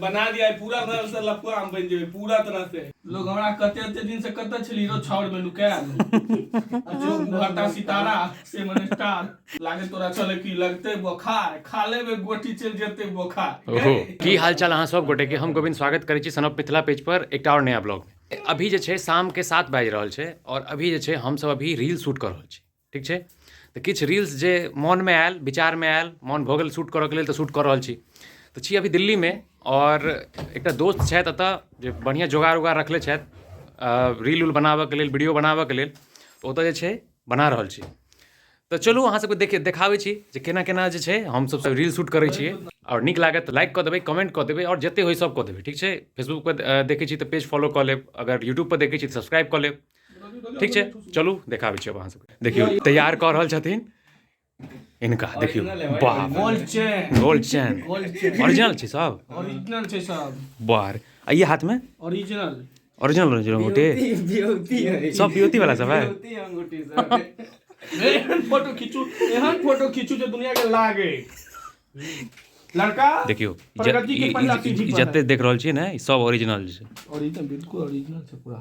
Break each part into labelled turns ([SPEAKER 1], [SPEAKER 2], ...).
[SPEAKER 1] बना दिया है, पूरा तरह से लफुआ हम बन जेबे पूरा तरह से। लोग हमरा कते कते दिन से कते छली रो छाउर में नुकायल आ जो उभरता सितारा से मने स्टार लागे तोरा चले की लगते बोखार खा लेबे गोटी चलि जेते बोखार।
[SPEAKER 2] ओहो, की हाल चाल अहाँ सब गोटे के, हम गोविंद स्वागत करै छी सन ऑफ मिथिला पेज पर एकटा और नया ब्लॉग में। अभी जे छै शाम के 7 बाजि रहल छै और अभी जे छै हमसब अभी रील शूट कऽ रहल छी, ठीक छै। तऽ किछु रील्स जे मोनमे आयल, विचारमे आयल, मोन भऽ गेल शूट करऽके लेल तऽ शूट कऽ रहल छी। तऽ छी अभी दिल्लीमे और एकटा दोस्त छथि एतऽ जे बढ़िआँ जोगाड़ उगाड़ रखले छथि रील उल बनाबऽके लेल, वीडियो बनाबऽके लेल, ओतऽ जे छै बना रहल छी। तऽ चलू अहाँ सबके देखाबै छी जे केना केना जे छै हमसब सब रील शूट करै छियै। आओर नीक लागत तऽ लाइक कऽ देबै, कमेंट कऽ देबै और जते होइ सब कऽ देबै, ठीक छै। फेसबुक पर देखै छी तऽ पेज फॉलो कऽ लेब, अगर यूट्यूब पर देखै छी तऽ सब्सक्राइब कऽ लेब, ठीक छै। चलू देखाबै छी अब अहाँ सबके। देखियौ तैयार कऽ रहल छथिन इनका, देखियौ वाह,
[SPEAKER 1] gold chain,
[SPEAKER 2] gold chain, original छै सब,
[SPEAKER 1] ओरिजिनल छै सब।
[SPEAKER 2] वाह, आ ई हाथ में
[SPEAKER 1] ओरिजिनल,
[SPEAKER 2] ओरिजिनल ओरिजिनल अंगूठी सब बियोती वाला सब है।
[SPEAKER 1] एहन फोटो खींचू, एहन फोटो खींचू जे दुनिया के लागे लड़का।
[SPEAKER 2] देखियौ
[SPEAKER 1] प्रगति के पहिला सीढ़ी पर है।
[SPEAKER 2] जते देख रहल छियै ने ई सब ओरिजिनल छै।
[SPEAKER 1] ओरिजिनल, बिल्कुल ओरिजिनल छै पूरा।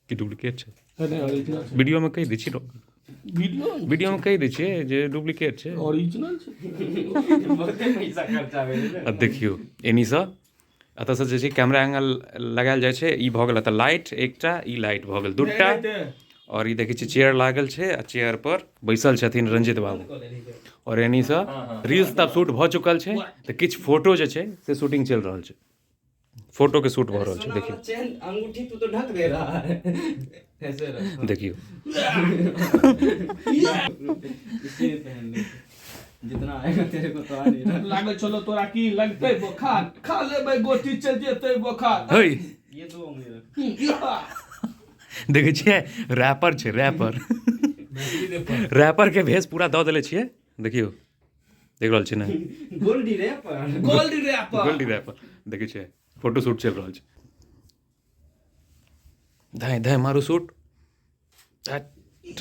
[SPEAKER 2] कि डुप्लीकेट छै?
[SPEAKER 1] नहीं, ओरिजिनल छै।
[SPEAKER 2] वीडियो में कहि दै छियै,
[SPEAKER 1] वीडियो
[SPEAKER 2] वीडियो में कहि दै छियै जे डुप्लीकेट छै,
[SPEAKER 1] ओरिजिनल छै।
[SPEAKER 3] बहुते पैसा खर्चा भेलै।
[SPEAKER 2] आ देखियौ एनीसँ एतऽसँ जे छै कैमरा एंगल लगायल जाइ छै। ई भऽ गेल एतऽ लाइट एकटा, ई लाइट भऽ गेल दूटा, और ई देखै छियै चेयर लागल छै आ चेयर पर बैसल छथिन रंजित बाबू। और एनीसँ रील्स तऽ शूट भऽ चुकल छै, तऽ किछु फोटो जे छै से शूटिंग चलि रहल छै, फोटो के शूट भऽ रहल छै। देखियौ
[SPEAKER 3] चेन अंगूठी तू तो ढक दे रहा है, ऐसे रख।
[SPEAKER 2] देखियौ
[SPEAKER 3] इसी में पहन ले, जितना आएगा तेरे को तो आ नहीं रहा।
[SPEAKER 1] लागल चलो तोरा की लगते बोखार, खा लेबै गोटी चलि जेतै बोखार।
[SPEAKER 2] है
[SPEAKER 3] ये दो अंगुली रख।
[SPEAKER 2] देखै छियै रैपर छै, रैपर, रैपर के भेष पूरा दऽ देले छियै। देखियौ देख रहल छियै ने,
[SPEAKER 3] Goldie wrapper,
[SPEAKER 1] gold wrapper,
[SPEAKER 2] Goldie wrapper. देखै छियै फोटो शूट चलि रहल छै। धाय धाय मारू शूट।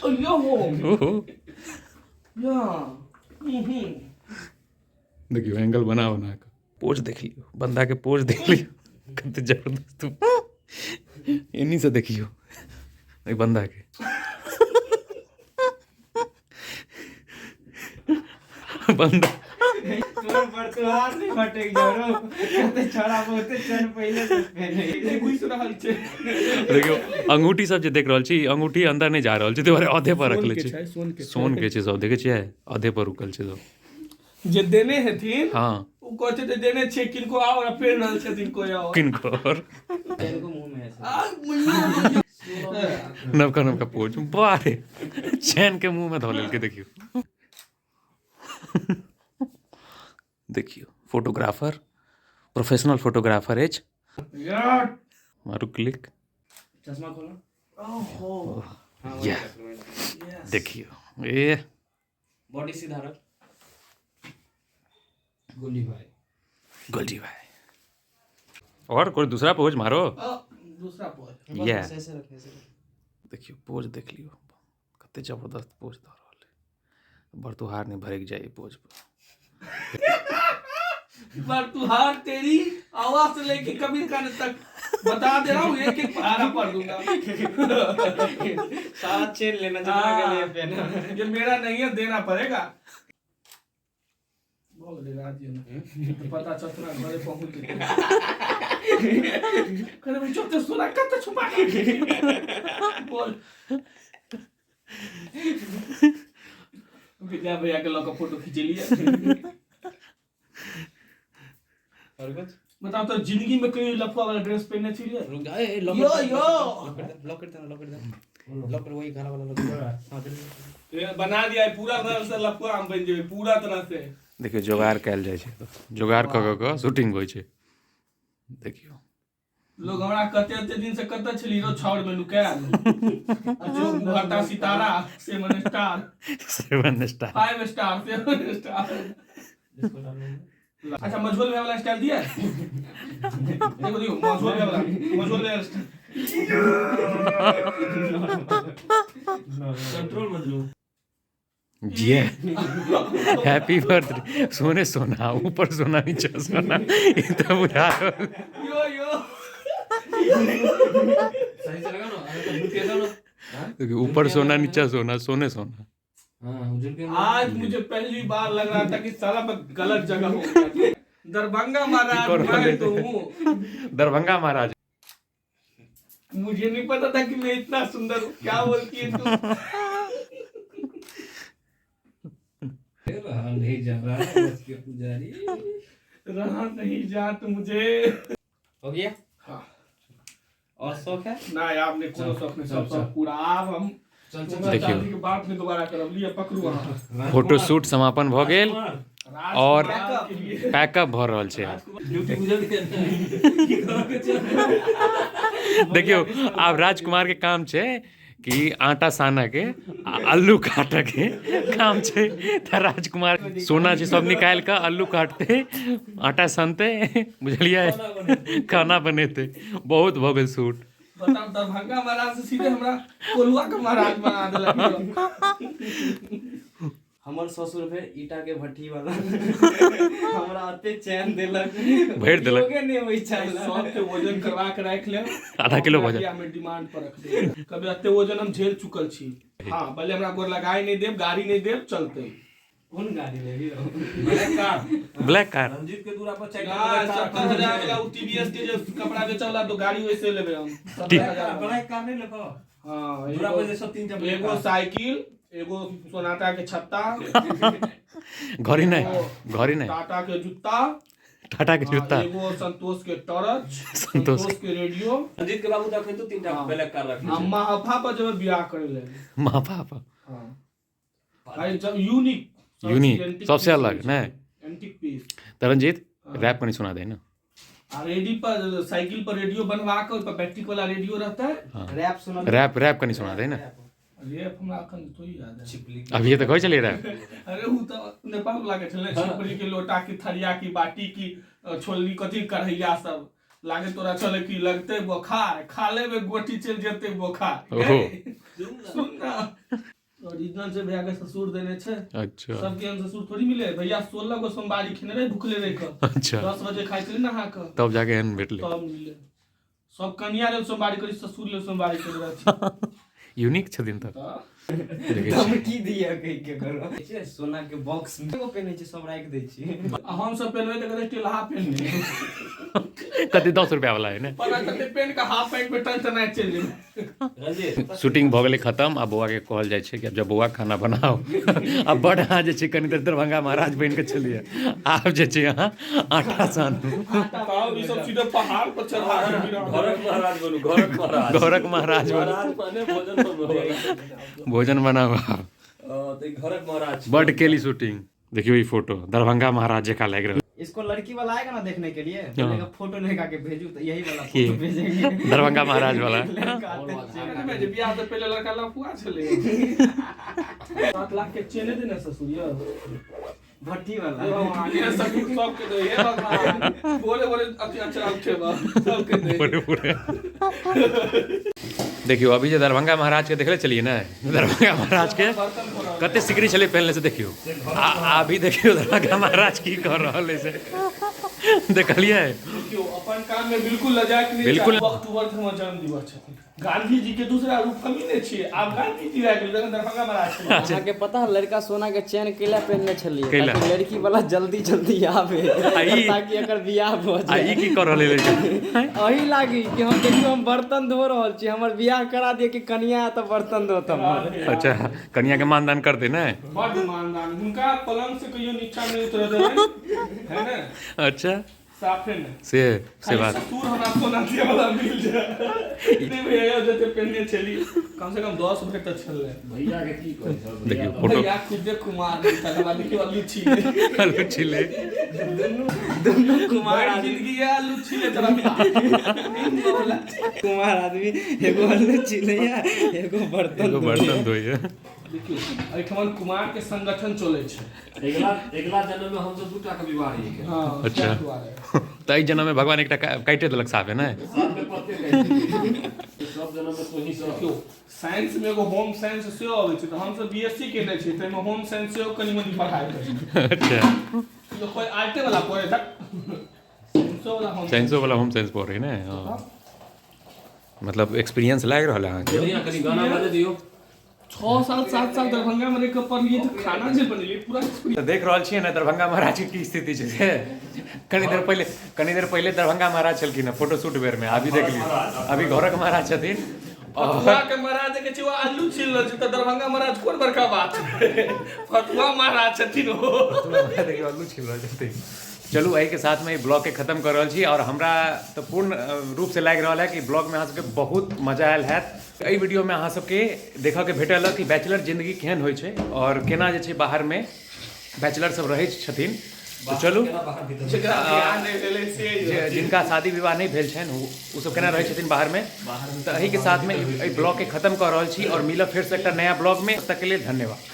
[SPEAKER 2] ओहो देखियौ एंगल बना बना कऽ पोज देख लियौ, बंदा के पोज देख लियौ कते जबरदस्त। एनी से देखियौ एहि बंदा के, बंदा
[SPEAKER 3] तोर पर तुहार नहीं फटेक जरो कते छोड़ा बहुते चल पहिले से पहने
[SPEAKER 1] घुसि रहल छै।
[SPEAKER 2] देखियौ अंगूठी सब जे देख रहल छी, अंगूठी अंदर नहि जा रहल छै, ताहि दुआरे आधे पर रखले छै।
[SPEAKER 1] सोन के,
[SPEAKER 2] सोन के छै सब, देखै छियै आधे पर रुकल छै सब।
[SPEAKER 1] जे देने हेथिन
[SPEAKER 2] हाँ,
[SPEAKER 1] ओ कहै छै जे देने छियै किनको आओर आ पेड़ रहल छथिन कोइ आओर
[SPEAKER 2] किनको और
[SPEAKER 3] चैन को मुंह में ऐसे
[SPEAKER 2] नवका नवका पोज, वाह रे, चैन के मुंह में धऽ लेलकै। देखियौ देखियौ फोटोग्राफर, प्रोफेशनल फोटोग्राफर अछि। मारू क्लिक,
[SPEAKER 3] चश्मा खोलो।
[SPEAKER 1] ओहो
[SPEAKER 2] या देखियौ ए
[SPEAKER 3] बॉडी सीधा रख गोली भाई,
[SPEAKER 2] गोल्डी भाई। और कोई दूसरा पोज मारो,
[SPEAKER 1] दूसरा पोज।
[SPEAKER 2] या
[SPEAKER 3] ऐसे रख, ऐसे रख।
[SPEAKER 2] देखियौ पोज देख लियौ कते जबरदस्त पोज दऽ रहल है। बरतुहार नहि भरकि जाय पोज पर।
[SPEAKER 1] बरतुहार तेरी आवाज से लेके कबीर खान तक बता दे रहा हूँ, एक एक पहाड़ा पढ़ दूंगा।
[SPEAKER 3] सारा चेन लेना जितना के लिए पहना,
[SPEAKER 1] ये मेरा नहीं है, देना पड़ेगा। भऽ गेलै राजी ने पता चलतना घरे पहुँच जेतै। कहले भाई चलते सोना कते छुपा के बोल। विद्या भैया के लऽ कऽ फोटो खिंचेलियै।
[SPEAKER 3] और कुछ
[SPEAKER 1] बताओ तो जिंदगी में कहियो लफुआ वाला ड्रेस पहनने छियै?
[SPEAKER 3] रुक जा, ए लॉक
[SPEAKER 1] यो यो
[SPEAKER 3] लॉक कर देना, लॉक कर देना, लॉक कर, वही गाना वाला लॉक कर। हां जल्दी
[SPEAKER 1] बना दिया है, पूरा तरह से लफुआ हम बन जेबै पूरा तरह से।
[SPEAKER 2] देखियौ जोगाड़ कयल जाइ छै, जोगाड़ कऽ कऽ कऽ शूटिंग होइ छै। देखियौ
[SPEAKER 1] लोग हमरा कते कते दिन से कते छली रो छाउर में नुकायल आ जो उभरता सितारा 7 स्टार,
[SPEAKER 2] 7 स्टार,
[SPEAKER 1] 5 स्टार, 7 स्टार।
[SPEAKER 3] इसको डालो।
[SPEAKER 1] अच्छा मझोल भैया वाला स्टाइल दिया है? देखो देखो मझोल भैया वाला, मझोल भैया वाला स्टाइल। कंट्रोल मझोल।
[SPEAKER 2] जिए हैप्पी बर्थडे सोने सोना ऊपर सोना नीचा सोना ई तऽ बुझा रहल।
[SPEAKER 1] यो यो
[SPEAKER 4] सही से लगा ना अरे तो झुक के ना
[SPEAKER 2] देखियौ, ऊपर सोना नीचा सोना सोने सोना।
[SPEAKER 4] हां झुक के।
[SPEAKER 1] आज मुझे पहली बार लग रहा था कि साला मैं गलत जगह हो गया। दरभंगा महाराज
[SPEAKER 2] की कर
[SPEAKER 1] मैं तो हूँ।
[SPEAKER 2] दरभंगा महाराज।
[SPEAKER 1] मुझे नहीं पता था कि मैं इतना सुंदर हूँ। क्या बोलती है तू?
[SPEAKER 4] रहा नहीं जा रहा है उसके पुजारी।
[SPEAKER 1] रहा नहीं जात मुझे।
[SPEAKER 3] हो गया?
[SPEAKER 1] हाँ।
[SPEAKER 3] और शौक है?
[SPEAKER 1] ना आपने कोनो शौक नहीं, सब
[SPEAKER 4] चल,
[SPEAKER 1] शौक पूरा। आब हम
[SPEAKER 4] चल चल।
[SPEAKER 2] देखियौ।
[SPEAKER 1] शादी के बाद में दोबारा करब। लिअ पकड़ू अहाँ।
[SPEAKER 2] फोटो शूट समापन भऽ गेल और
[SPEAKER 1] राजकुमार के लिए।
[SPEAKER 2] पैकअप भऽ रहल छै।
[SPEAKER 4] ड्यूटी बुझल के की करऽ के छै?
[SPEAKER 2] देखियौ आब राजकुमार के काम छै कि आटा सानऽ के आ अल्लू काटऽ के काम छै। तऽ राजकुमार सोना छै सब निकालि कऽ अल्लू काटतै, आटा सनतै, बुझलियै, खाना बनेतै। बहुत भऽ गेल शूट।
[SPEAKER 1] बताउ दरभंगा महाराज से सीधे हमरा कोल्हुआ के महाराज बना देलक।
[SPEAKER 3] हमर ससुर भेल ईटा के भट्ठी वाला, हमरा एते चैन देलक,
[SPEAKER 2] भरि देलक।
[SPEAKER 3] उपयोगे नहि होइ छल।
[SPEAKER 1] सबके वजन करवा के राखि लेब।
[SPEAKER 2] आधा किलो भऽ जायत।
[SPEAKER 1] में डिमांड पर रख देब। कभी एते वजन हम झेल चुकल छी। हाँ भले हमरा गोर लगाई नहीं देब, गाड़ी नहीं देब, चलते।
[SPEAKER 3] कोन गाड़ी लेबी?
[SPEAKER 4] Black car.
[SPEAKER 2] Black car.
[SPEAKER 4] Ranjit के दूरा पर चारि
[SPEAKER 1] ना,
[SPEAKER 4] टा
[SPEAKER 1] 70,000 वाला उ टीवीएस के जे कपड़ा बेचै वाला तो गाड़ी वैसे लेबे हम। 70,000 वाला।
[SPEAKER 3] ब्लैक कार नहीं लेबो?
[SPEAKER 1] हाँ,
[SPEAKER 4] दूरा पर जे सब तीन टा ब्लैक
[SPEAKER 1] एगो
[SPEAKER 4] कार।
[SPEAKER 1] साइकिल, एगो सोनाटा के छत्ता,
[SPEAKER 2] घड़ी नहि, घड़ी नहि,
[SPEAKER 1] टाटा के जूता,
[SPEAKER 2] टाटा के जूता,
[SPEAKER 1] एगो संतोष के टॉर्च,
[SPEAKER 2] संतोष
[SPEAKER 1] संतोष के रेडियो।
[SPEAKER 4] रंजीत के बाबू तऽ अखन तो तीन टा
[SPEAKER 1] हाँ।
[SPEAKER 4] ब्लैक कार रखने
[SPEAKER 1] आ
[SPEAKER 4] छै।
[SPEAKER 1] माँ अफा पर जब बियाह करे ले।
[SPEAKER 2] माँ बाप।
[SPEAKER 1] हाँ भाई, जब यूनिक
[SPEAKER 2] यूनिक सबसे अलग नहि।
[SPEAKER 1] एंटीक पीस।
[SPEAKER 2] तऽ रंजीत रैप कनि सुना दे ने।
[SPEAKER 1] आ रेडी पर साइकिल पर रेडियो बनवा के ओहि पर बैटरी वाला रेडियो रहता है।
[SPEAKER 3] रैप सुनल?
[SPEAKER 2] रैप रैप कनि सुना दे ने।
[SPEAKER 1] रेप हमरा अखन थोड़ी याद है।
[SPEAKER 4] छिपली।
[SPEAKER 2] अभिये तऽ कहै छलियै रैप।
[SPEAKER 1] अरे उ तऽ नेपाल वाला के छलै, छिपली के लोटा की थरिया की बाटी की छोलनी कथी कढ़ैया सब लागे तोरा छलै कि लगते बोखार, खा लेबे गोटी चलि जेते बोखार।
[SPEAKER 2] ओहो।
[SPEAKER 1] सुन ना, ओरिजिनल से भैया के ससुर देने छै।
[SPEAKER 2] अच्छा।
[SPEAKER 1] सबके हम ससुर थोड़ी मिले। भैया 16 गो सोमवारी खेने रहे भुखले रह कऽ।
[SPEAKER 2] अच्छा।
[SPEAKER 1] 10 बजे खाइ छलै नहा कऽ,
[SPEAKER 2] तब जाके एहन भेटलै।
[SPEAKER 1] तब मिले। सब कनिया लेल सोमवारी करी, ससुर लेल सोमवारी करी रहै।
[SPEAKER 2] यूनिक छथिन तऽ।
[SPEAKER 1] तऽ
[SPEAKER 2] देखै छी।
[SPEAKER 3] हम की दिया कहि के करो छै, सोना के बॉक्स में एगो पेन्है छै, सब राखि दै छी।
[SPEAKER 1] आ हम सब पेनबै तऽ कहतै टेलहा पेनने।
[SPEAKER 2] कते 10 रुपया वाला है ने।
[SPEAKER 1] पता कते पेन के हाफ पैंट पे टन टनाइत चलि जेबै।
[SPEAKER 4] रंजीत
[SPEAKER 2] शूटिंग भऽ गेलै खतम। आ बौआ के कहल जाइ छै कि आब जब बौआ खाना बनाओ। आ बड अहाँ जे छै कनि देर दरभंगा महाराज बनि कऽ छलियै, आब जे छै अहाँ आटा सानू।
[SPEAKER 1] तब ई सब सीधे पहाड़ पर चढ़ा के गिरा।
[SPEAKER 4] घरक महाराज बनू, घरक महाराज।
[SPEAKER 2] घरक महाराज बनू।
[SPEAKER 4] महाराज माने भोजन बनबै।
[SPEAKER 2] भोजन बनाबू आब।
[SPEAKER 4] तऽ ई घरक महाराज।
[SPEAKER 2] बड केली शूटिंग। देखियौ ई फोटो दरभंगा महाराज जकाँ लागि रहल।
[SPEAKER 3] इसको लड़की वाला आएगा ना देखने के लिए,
[SPEAKER 2] हाँ।
[SPEAKER 3] बोलेगा फोटो लेगा के भेजू, तो यही वाला
[SPEAKER 2] की?
[SPEAKER 3] फोटो भेजेंगे।
[SPEAKER 2] दरभंगा महाराज वाला।
[SPEAKER 3] लड़का आते
[SPEAKER 1] अरे जे बियाह से पहिले लड़का लफुआ छलै। 7 लाख के चेने देने ससुर यौ।
[SPEAKER 3] भट्टी वाला।
[SPEAKER 1] हे भगवान, हे ससुर सबके दे, हे भगवान। बोले बोले अथी अचरा उठेबा, सबके दे।
[SPEAKER 2] पूरे पूरे देखियौ अभी जे दरभंगा महाराज के देखले छलियै ने, दरभंगा महाराज के
[SPEAKER 1] बर्तन धो रहल।
[SPEAKER 2] कते सिकरी छलै पहनले से देखियौ। आ अभी देखियौ दरभंगा महाराज की कर रहल है से देखलियै।
[SPEAKER 1] देखियौ अपन काम में बिल्कुल लजाक नहि।
[SPEAKER 2] बिल्कुल।
[SPEAKER 1] 2 अक्टूबर के हमर जन्म दिवस छथिन। गांधी जी के दूसरा रूप हम ही नहि छियै। आब गांधी जी भए गेल जखन दरभंगा महाराज छलै।
[SPEAKER 3] अहाँके पता है लड़का सोना के चैन कैला पहनने छलियै?
[SPEAKER 2] कैला?
[SPEAKER 3] ताकि लड़की वाला जल्दी जल्दी आवे,
[SPEAKER 2] आ ई-
[SPEAKER 3] ताकि एकर बियाह भऽ
[SPEAKER 2] आ
[SPEAKER 3] जाए।
[SPEAKER 2] ई की कर रहल है लड़का?
[SPEAKER 3] अही लागी कि हम देखियौ हम बर्तन धो रहल छी, हमर बियाह करा दिअ कि कनिया तऽ बर्तन धोत हमर।
[SPEAKER 2] अच्छा, कनिया के मानदान करतै ने।
[SPEAKER 1] बड्ड मानदान, हुनका पलंग से कहियो नीचा नहि उतर देबै है ने।
[SPEAKER 2] अच्छा।
[SPEAKER 1] साफे ने
[SPEAKER 2] से
[SPEAKER 1] खाली
[SPEAKER 2] बात।
[SPEAKER 1] ससुर हमरा सोना दिए वाला मिल जाए। नहीं भैया जते पेनने छली कम से कम 10 भरि तऽ छलै।
[SPEAKER 4] भैया के की कहै छै?
[SPEAKER 2] देखियौ फोटो।
[SPEAKER 1] भैया खुदे कुमार नहि तकर बाद देखियौ अल्लू छिले।
[SPEAKER 2] आलू छिले।
[SPEAKER 3] दुनू दुनू कुमार
[SPEAKER 1] भरि
[SPEAKER 3] आदमी,
[SPEAKER 1] जिंदगी ये अल्लू छिले तोरा।
[SPEAKER 3] कुमार आदमी, एगो आलू छिलैया एगो बर्तन
[SPEAKER 2] एगो
[SPEAKER 3] धोइया।
[SPEAKER 2] बर्तन धोइए।
[SPEAKER 1] देखियौ एहिठमन कुमार के संगठन चलै छै।
[SPEAKER 4] अगिला अगिला जन्म में हमसब दूटा के विवाह ही के
[SPEAKER 1] हाँ।
[SPEAKER 2] अच्छा।
[SPEAKER 1] सएह दुआरे।
[SPEAKER 2] तऽ एहि जन्म में भगवान एकटा काटिए देलक साफे ने।
[SPEAKER 4] साथ में पत्ते कहै छै। सब सब जन्म में तोही सब।
[SPEAKER 1] देखियौ, साइंस में एगो होम साइंस सेहो अबै छै, तऽ हमसब बीएससी केने छियै, ताहिमे होम साइंस सेहो कनि मनि पढ़ाइ होइ छै।
[SPEAKER 2] अच्छा।
[SPEAKER 1] लोक कोइ आर्टे वाला पढ़े तक साइंसो वाला होम।
[SPEAKER 2] साइंसो वाला होम साइंस पढ़ै ने? हँ, मतलब एक्सपीरियंस लागि रहल है अहाँके।
[SPEAKER 4] बढ़िया, कनि गाना बाजऽ दियौ।
[SPEAKER 1] 6 साल 7 साल दरभंगा में रहि कऽ पढ़लियै, तऽ खाना जे बनेलियै पूरा experience।
[SPEAKER 2] तऽ देख रहल छियै ने दरभंगा महाराज के की स्थिति छै से। कनि देर पहिले दरभंगा महाराज छलखिन हँ फोटो शूट बेर में, अभी देख लियौ, अभी घरक महाराज छथिन और
[SPEAKER 1] फतुआ के महाराज के छै, ओ आलू छील रहल छै, तऽ दरभंगा महाराज कोन बड़का बात? फतुआ महाराज छथिन ओ।
[SPEAKER 2] देखियौ, आलू छील रहल छथिन। चलू, एहिके साथमे ई ब्लॉगके खत्म कर रहल छी और हमरा तऽ पूर्ण रूपसँ लागि रहल है कि ब्लॉगमे अहाँ सबके बहुत मजा आयल हैत। एहि वीडियोमे अहाँ सबके देखऽके भेटल कि बैचलर जिंदगी केहन होइ छै और केना जे छै बाहरमे बैचलर सब रहै छथिन। तऽ चलू।
[SPEAKER 4] बाहर भीतर।
[SPEAKER 1] जेकरा बियाह नहि भेलै से।
[SPEAKER 2] जे जिनका शादी विवाह नहि भेल छनि, ओ सब केना रहै छथिन बाहरमे। तऽ एहिके साथमे एहि ब्लॉगके खत्म कऽ रहल छी और मिलब फेरसँ एकटा नया ब्लॉगमे। तब तकके लेल धन्यवाद।